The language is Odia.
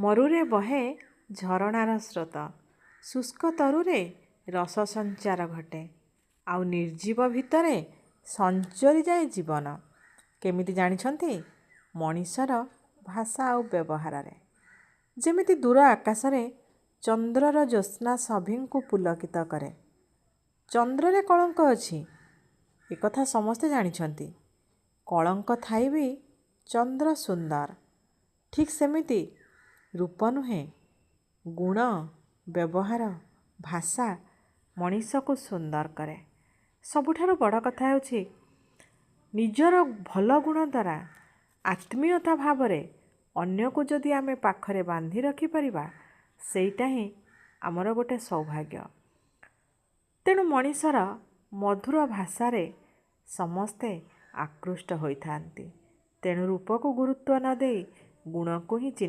ମରୁରେ ବହେ ଝରଣାର ସ୍ରୋତ, ଶୁଷ୍କ ତରୁରେ ରସ ସଞ୍ଚାର ଘଟେ, ଆଉ ନିର୍ଜୀବ ଭିତରେ ସଞ୍ଚରିଯାଏ ଜୀବନ। କେମିତି ଜାଣିଛନ୍ତି? ମଣିଷର ଭାଷା ଆଉ ବ୍ୟବହାରରେ। ଯେମିତି ଦୂର ଆକାଶରେ ଚନ୍ଦ୍ରର ଜ୍ୟୋତ୍ସ୍ନା ସଭିଙ୍କୁ ପୁଲକିତ କରେ। ଚନ୍ଦ୍ରରେ କଳଙ୍କ ଅଛି, ଏକଥା ସମସ୍ତେ ଜାଣିଛନ୍ତି। କଳଙ୍କ ଥାଇ ବି ଚନ୍ଦ୍ର ସୁନ୍ଦର। ଠିକ୍ ସେମିତି ରୂପ ନୁହେଁ, ଗୁଣ, ବ୍ୟବହାର, ଭାଷା ମଣିଷକୁ ସୁନ୍ଦର କରେ। ସବୁଠାରୁ ବଡ଼ କଥା ହେଉଛି, ନିଜର ଭଲ ଗୁଣ ଦ୍ୱାରା ଆତ୍ମୀୟତା ଭାବରେ ଅନ୍ୟକୁ ଯଦି ଆମେ ପାଖରେ ବାନ୍ଧି ରଖିପାରିବା, ସେଇଟା ହିଁ ଆମର ଗୋଟେ ସୌଭାଗ୍ୟ। ତେଣୁ ମଣିଷର ମଧୁର ଭାଷାରେ ସମସ୍ତେ ଆକୃଷ୍ଟ ହୋଇଥାନ୍ତି। ତେଣୁ ରୂପକୁ ଗୁରୁତ୍ୱ ନ ଦେଇ ଗୁଣକୁ ହିଁ ଚିହ୍ନ